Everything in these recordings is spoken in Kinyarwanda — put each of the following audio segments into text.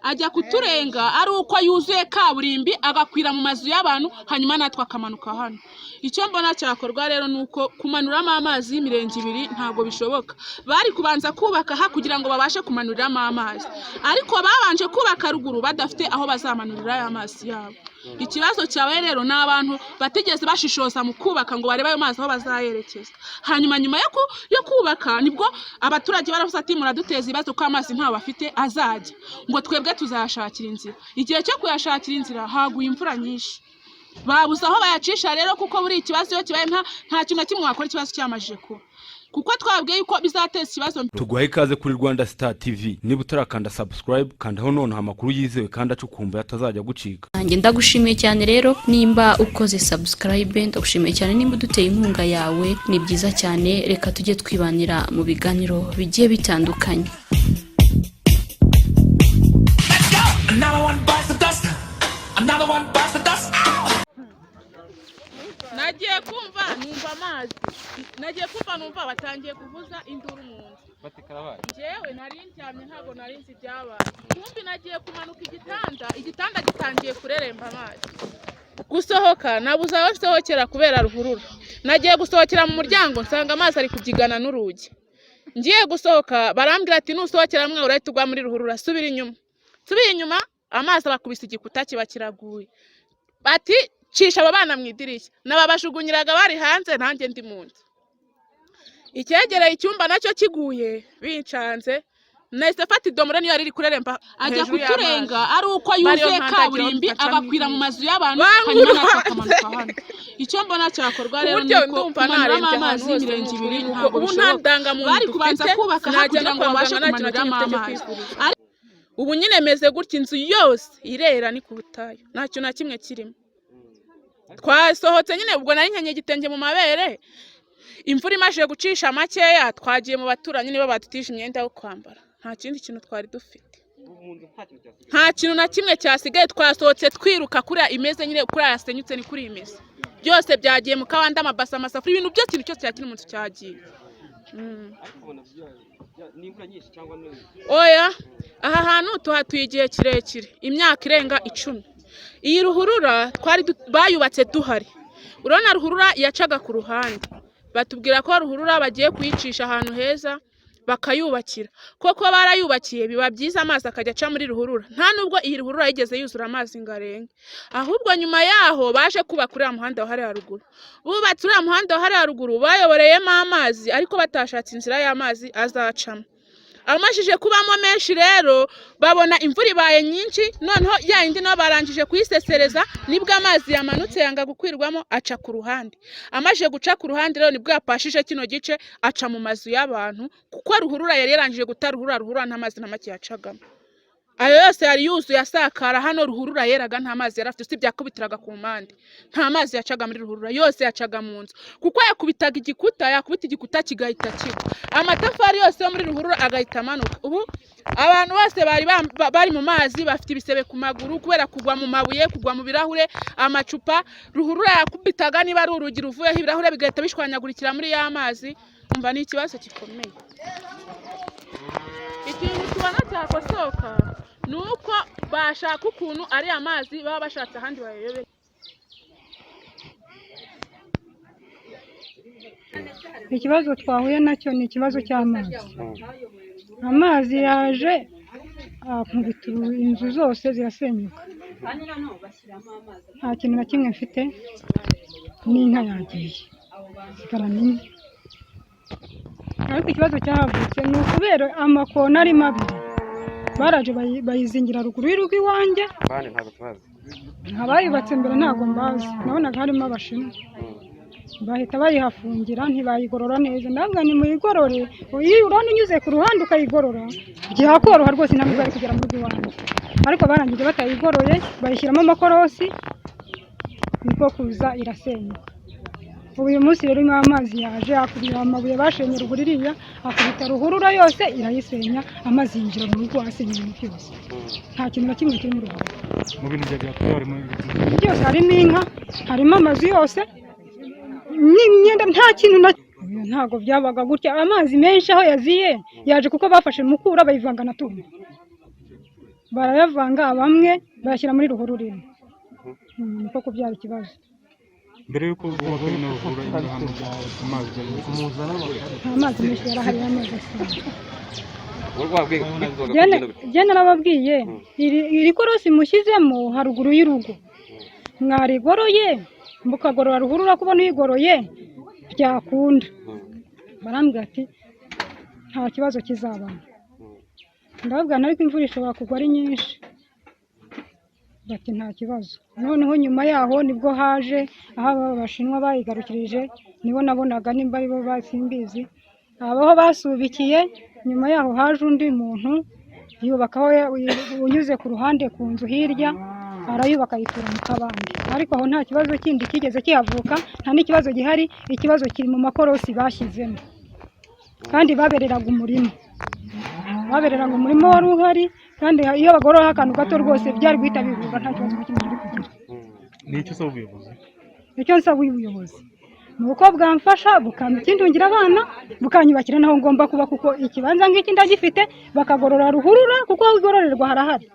Ajya kuturenga ari uko yuzuye kaburimbi, agakwira mu mazu y'abantu, hanyuma natwe akamanuka hano. Icyo mbona cyakorwa rero ni uko kumanuramo amazi y'imirenge ibiri ntabwo bishoboka. Bari kubanza kubaka aha kugira ngo babashe kumanuriramo amazi, ariko babanje kubaka ruguru badafite aho bazamanurira aya mazi yabo. Ikibazo cyabaye rero ni abantu batigeze bashishoza mu kubaka ngo barebe ayo mazi aho bazayerekeza. Hanyuma nyuma yo kubaka nibwo abaturage baravuze ati: "Muraduteza ibibazo ko amazi ntaho bafite azajya, ngo twebwe tuzayashakira inzira." Igihe cyo kuyashakira inzira haguye imvura nyinshi, babuze aho bayacisha rero, kuko buri ikibazo iyo kibaye nta kintu na kimwe wakora ikibazo cyamajije kuba, kuko twabwiye yuko bizateza ikibazo. Tuguhaye ikaze kuri Rwanda Star TV. Niba utarakanda subscribe, kandaho nonaha. Amakuru yizewe kandi acukumbuye atazajya gucika. Nanjye ndagushimiye cyane rero nimba ukoze subscribe, ndagushimiye cyane nimba uduteye inkunga yawe, ni byiza cyane. Reka tujye twibanira mu biganiro bigiye bitandukanye. Let's go! Another one bites the dust. Another one bites the dust. Nagiye kumva numva amazi, nagiye kumva numva batangiye kuvuza induru mu nzu. Njyewe nari ndyamye, ntabwo nari nzi ibyabaye. Kumbi nagiye kumanuka igitanda, igitanda gitangiye kureremba amazi. Gusohoka nabuze aho nsohokera kubera ruhurura. Nagiye gusohokera mu muryango nsanga amazi ari kubyigana n'urugi. Ngiye gusohoka barambwira ati: "Nusohokera mwe urahita ugwa muri ruhurura, subira inyuma." Subira inyuma, amazi abakubise igikuta kiba kiraguye. Bati: "Cisha aba bana mu idirishya." Nababajugunyiraga bari hanze, nanjye ndi mu nzu. Icyegereye icyumba nacyo kiguye bincanze, nahise fata idomoro niyo yari iri kureremba ajya hejuru kuturenga y'amazi. Ari uko Bariyo yuzuye nkandagira kaburimbi bafata agakwira mu mazu y'abantu, Bankuru hanyuma natwe hanze. akamanuka hano. Icyo mbona cyakorwa Ku rero buryo ni uko ndumva kumanuramo narembye amazi ahantu hose y'imirenge ibiri nuko ntabwo ubu nta bishoboka. ndangamuntu Bari kubanza dufite, kubaka aha sinajya kugira no ngo kwa babashe muganga, nta kintu na kimwe kumanuriramo mfite cyo amazi. kwivuriza. Ubu nyine meze gutya, inzu yose irera, ni ku butayu, nta kintu na kimwe kirimo. Twasohotse nyine ubwo nari nkenyeye igitenge mu mabere. Imvura imajije gucisha makeya, twagiye mu baturanyi nibo badutije imyenda yo kwambara. Nta kindi kintu twari dufite, nta kintu na kimwe cyasigaye. Twasohotse twiruka. Kuriya imeze nyine, kuriya yasenyutse ni kuri imeze. Byose byagiye mu kabande, amabase, amasafuriya, ibintu byose, ikintu cyose cyakiri mu nzu cyagiye. Oya, aha hantu tuhatuye igihe kirekire, imyaka irenga 10. Iyi ruhurura twari bayubatse duhari. Urabona ruhurura yacaga ku ruhande, batubwira ko ruhurura bagiye kuyicisha ahantu heza bakayubakira. Koko barayubakiye, biba byiza, amazi akajya aca muri ruhurura. Nta nubwo iyi ruhurura yigeze yuzura amazi ngo arenge. Ahubwo nyuma yaho baje kubaka uriya muhanda wa hariya haruguru. Bubatse uriya muhanda wa hariya haruguru, bayoboreyemo amazi ariko batashatse inzira y'amazi azacamo. Amashije kubamo menshi rero, babona imvura ibaye nyinshi, noneho ya yindi nabo barangije kuyisesereza, nibwo amazi yamanutse yanga gukwirwamo aca ku ruhande. Amajije guca ku ruhande rero, nibwo yapashije kino gice aca mu mazu y'abantu, kuko ruhurura yari yarangije guta ruhurura. Ruhurura nta mazi na make yacagamo, ayo yose yari yuzuye asakara hano. Ruhurura yeraga nta mazi yari afite, usibye yakubitiraga ku mpande. Nta mazi yacaga muri ruhurura, yose yacaga mu nzu, kuko yakubitaga igikuta, yakubita igikuta kigahita kigwa, amatafari yose yo muri ruhurura agahita amanuka. Ubu abantu bose bari bari mu mazi bafite ibisebe ku maguru kubera kugwa mu mabuye, kugwa mu birahure, amacupa. Ruhurura yakubitaga, niba ari urugi ruvuyeho, ibirahure bigahita bishwanyagurikira muri ya mazi. Umva, ni ikibazo gikomeye. Ikintu tubona cyakosoka ni uko bashaka ukuntu ariya mazi baba bashatse ahandi bayayobera. Ikibazo twahuye nacyo ni ikibazo cy'amazi. Amazi yaje akubita inzu zose zirasenyuka, nta kintu na kimwe mfite, n'inka yagiye, nsigarana imwe. Ariko ikibazo cyahavutse ni ukubera amakona arimo abiri, baraje bayizingira ruguru y'urugo iwanjye. Bane ntabwo tubazi. Abayubatse mbere ntabwo mbazi, nabonaga harimo Abashinwa, bahita bayihafungira, ntibayigorora neza. Ndavuga ni muyigorore, iyo urabona unyuze ku ruhande ukayigorora byakoroha rwose, ntabwo bari kugera mu rugo iwanjye. Ariko barangije batayigoroye, bayishyiramo amakorosi, niko kuza irasenyuka. Ubu uyu munsi rero irimo amazi, yaje akubira amabuye bashenye ruguru iriya, akubita ruhurura yose irayisenya, amazi yinjira mu rugo asenya ibintu byose. Nta kintu na kimwe kiri mu rugo. Mu bintu bya byatwaye harimo Byose, harimo inka, harimo amazu yose n'imyenda, nta kintu na ntabwo byabaga gutya. Amazi menshi aho yaziye yaje kuko bafashe Mukura bayivanga na Tumba. Barayavanga, bamwe bayashyira muri ruhurura imwe. Niko kubyara ikibazo. Mbere y'uko bubaka ino ruhurura inyura hano, amazi yari Nta mazi menshi yarahari, y'amazi asanzwe. Wari wabwiye ko kugenda bite? Jye narababwiye, iri korosi mushyizemo haruguru y'urugo mwarigoroye, mukagorora ruhurura, kubona uyigoroye byakunda. Barambwira ati nta kibazo kizabamo. Ndababwira ariko imvura ishobora kugwa ari nyinshi. Bati nta kibazo. Noneho nyuma yaho nibwo haje aho aba bashinwa bayigarukirije, nibo nabonaga, nimba aribo basimbizi abaho basubikiye. Nyuma yaho haje undi muntu yubakaho, unyuze ku ruhande ku nzu hirya, arayubaka ayitura mu kabande. Ariko aho nta kibazo kindi kigeze kihavuka, nta n'ikibazo gihari. Ikibazo kiri mu makorosi bashyizemo, kandi babereraga umurima, babereraga umurima wari uhari. Kandi iyo bagororaho akantu gato rwose byari guhita bihura, nta kibazo na kimwe bari kugira. Ni icyo usaba ubuyobozi? Icyo nsaba ubuyobozi ni uko bwamfasha, bukandungira abana, bukanyubakira n'aho ngomba kuba, kuko ikibanza ngiki ndagifite. Bakagorora ruhurura, kuko aho igororerwa harahari.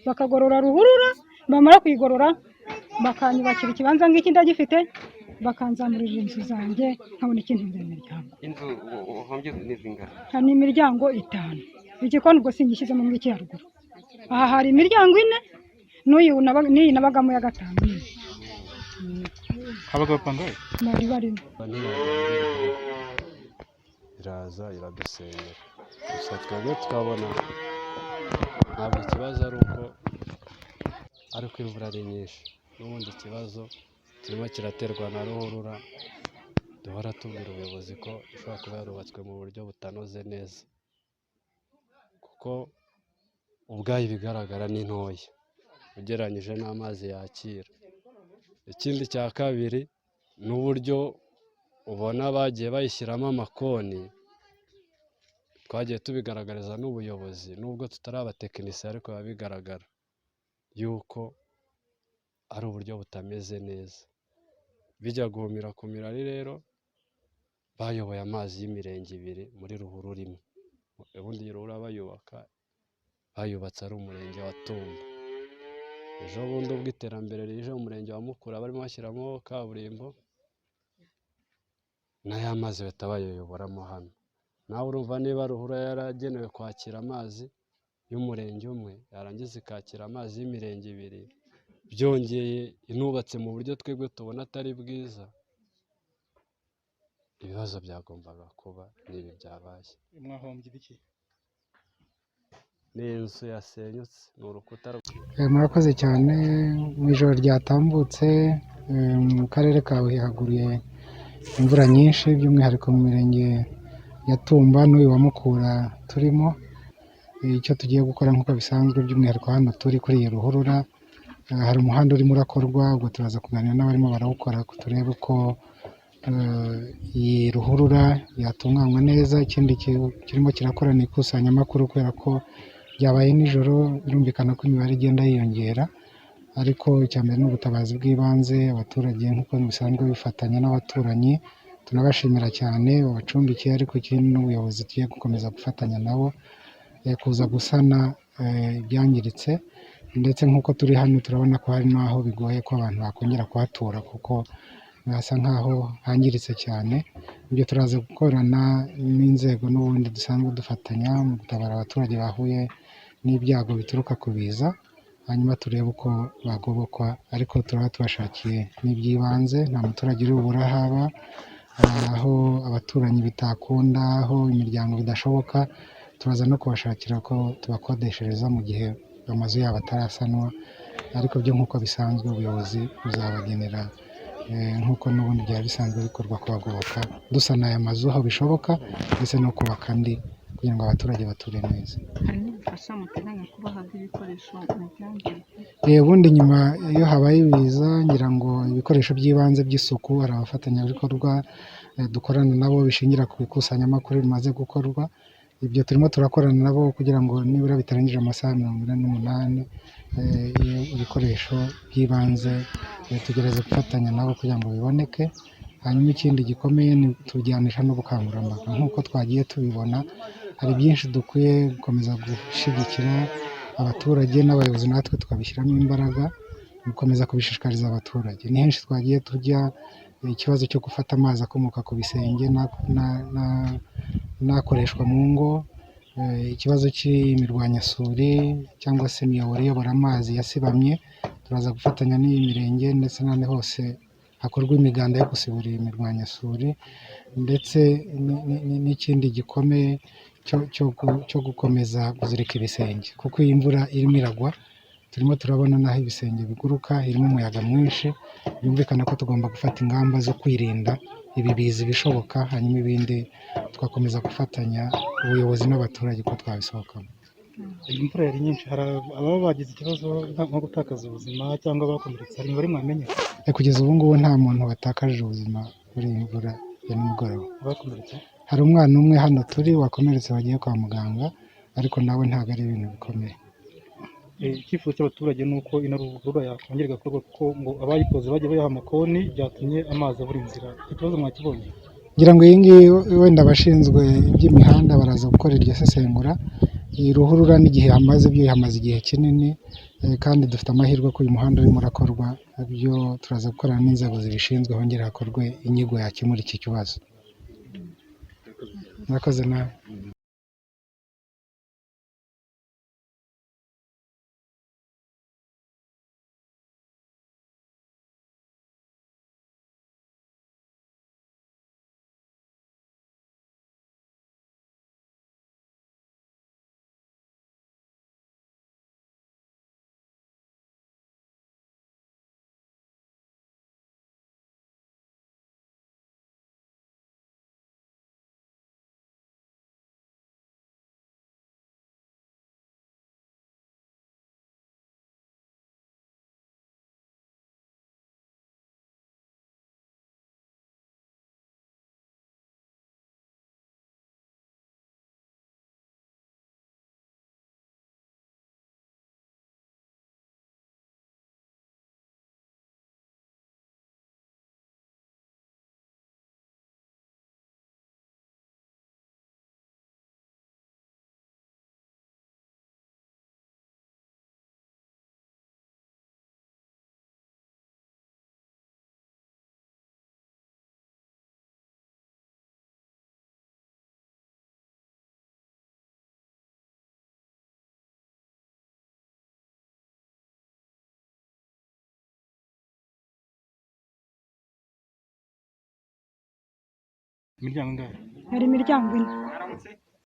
Bakagorora ruhurura, bamara kuyigorora bakanyubakira ikibanza ngiki ndagifite, bakanzamurira inzu zanjye nkabona ikintungira imiryango. Inzu uhombye ni zingana? Hari imiryango itanu. Igikoni ubwo singishyizemo ngiki haruguru. Aha hari imiryango ine, n'uyu n'iyi nabagamo ya gatanu nyine. Habaga abapangayi? Bari barimo. Iraza iradusenyera. Gusa twebwe tukabona ntabwo ikibazo ari uko ariko imvura ari nyinshi, n'ubundi ikibazo kirimo kiraterwa na ruhurura duhora tubwira ubuyobozi ko ishobora kuba yarubatswe mu buryo butanoze neza, kuko ubwayo ibigaragara ni ntoya ugereranyije n'amazi yakira. Ikindi cya kabiri ni uburyo ubona bagiye bayishyiramo amakoni. Twagiye tubigaragariza n'ubuyobozi, nubwo tutari abatekinisiye, ariko biba bigaragara yuko ari uburyo butameze neza. Bijya guhumira ku mirari rero, bayoboye amazi y'imirenge ibiri muri ruhurura imwe. Ubundi iyi ruhurura bayubaka, bayubatse ari umurenge wa Tumba. Ejo bundi ubwo iterambere rije mu murenge wa Mukura, barimo bashyiramo kaburimbo, n'aya mazi bahita bayayoboramo hano. Nawe urumva, niba ruhurura yaragenewe kwakira amazi y'umurenge umwe, yarangiza ikakira amazi y'imirenge ibiri, byongeye inubatse mu buryo twebwe tubona atari bwiza, ibibazo byagombaga kuba n'ibi byabaye. Mwahombye ibiki? Ni inzu yasenyutse, ni urukuta. Murakoze cyane. Mu ijoro ryatambutse, mu karere ka Huye haguye imvura nyinshi, by'umwihariko mu mirenge ya Tumba n'uyu wa Mukura turimo. Icyo tugiye gukora nk'uko bisanzwe, by'umwihariko hano turi kuri iyi ruhurura, hari umuhanda urimo urakorwa. Ubwo turaza kuganira n'abarimo barawukora turebe uko iyi ruhurura yatunganywa neza. Ikindi kirimo kirakora ni ikusanyamakuru, kubera ko byabaye nijoro, birumvikana ko imibare igenda yiyongera. Ariko icya mbere ni ubutabazi bw'ibanze. Abaturage nk'uko bisanzwe bifatanya n'abaturanyi, tunabashimira cyane babacumbikiye, ariko ikindi n'ubuyobozi tugiye gukomeza gufatanya nabo kuza gusana ibyangiritse. Ndetse nk'uko turi hano, turabona ko hari n'aho bigoye ko abantu bakongera kuhatura, kuko hasa nk'aho hangiritse cyane. Ibyo turaza gukorana n'inzego n'ubundi dusanzwe dufatanya mu gutabara abaturage bahuye n'ibyago bituruka ku biza, hanyuma turebe uko bagobokwa. Ariko turaba tubashakiye n'iby'ibanze, nta muturage uri bubure aho aba. Aho abaturanyi bitakunda, aho imiryango bidashoboka, turaza no kubashakira ko tubakodeshereza mu gihe amazu yabo atarasanwa. Ariko byo nk'uko bisanzwe ubuyobozi buzabagenera, nk'uko n'ubundi byari bisanzwe bikorwa, kubagoboka dusana aya mazu aho bishoboka, ndetse no kubaka andi kugira ngo abaturage bature neza. Hari n'ubufasha muteganya kubaha bw'ibikoresho mu byangiritse? Ubundi nyuma iyo habaye ibiza, ngira ngo ibikoresho by'ibanze by'isuku, hari abafatanyabikorwa dukorana nabo bishingira ku ikusanyamakuru rimaze gukorwa. Ibyo turimo turakorana nabo kugira ngo nibura bitarengeje amasaha 48, iyo ibikoresho by'ibanze, tugerageza gufatanya nabo kugira ngo biboneke. Hanyuma ikindi gikomeye ni tujyanisha n'ubukangurambaga. Nk'uko twagiye tubibona, hari byinshi dukwiye gukomeza gushyigikira. Abaturage n'abayobozi natwe tukabishyiramo imbaraga, gukomeza kubishishikariza abaturage. Ni henshi twagiye tujya, ikibazo cyo gufata amazi akomoka ku bisenge n'akoreshwa mu ngo, ikibazo cy'imirwanyasuri cyangwa se imiyoboro iyobora amazi yasibamye, turaza gufatanya n'iyi mirenge ndetse n'ahandi hose hakorwa imiganda yo gusibura iyi mirwanyasuri, ndetse n'ikindi gikomeye cyo gukomeza kuzirika ibisenge, kuko iyi mvura irimo iragwa turimo turabona n'aho ibisenge biguruka, irimo umuyaga mwinshi, byumvikana ko tugomba gufata ingamba zo kwirinda ibi biza ibishoboka, hanyuma ibindi tugakomeza gufatanya ubuyobozi n'abaturage uko twabisohokamo. Iyi mvura yari nyinshi, hari ababa bagize ikibazo nko gutakaza ubuzima cyangwa bakomeretse, hari imibare mwamenye? Kugeza ubu ngubu nta muntu watakaje ubuzima muri iyi mvura ya nimugoroba. Abakomeretse? Hari umwana umwe hano turi wakomeretse wagiye kwa muganga, ariko nawe ntabwo ari ibintu bikomeye. Icyifuzo cy'abaturage ni uko ino ruhurura yakongera igakorwa, kuko ngo abayikoze bagiye bayaha amakoni, byatumye amazi abura inzira. Icyo kibazo mwakibonye? Ngira ngo iyi ngiyi wenda abashinzwe iby'imihanda baraza gukora iryo sesengura. Iyi ruhurura n'igihe hamaze, byo hamaze igihe kinini, kandi dufite amahirwe ko uyu muhanda urimo urakorwa, byo turaza gukorana n'inzego zibishinzwe hongere hakorwe inyigo yakemura iki kibazo. Murakoze nawe. Imiryango ingahe? Hari imiryango ine.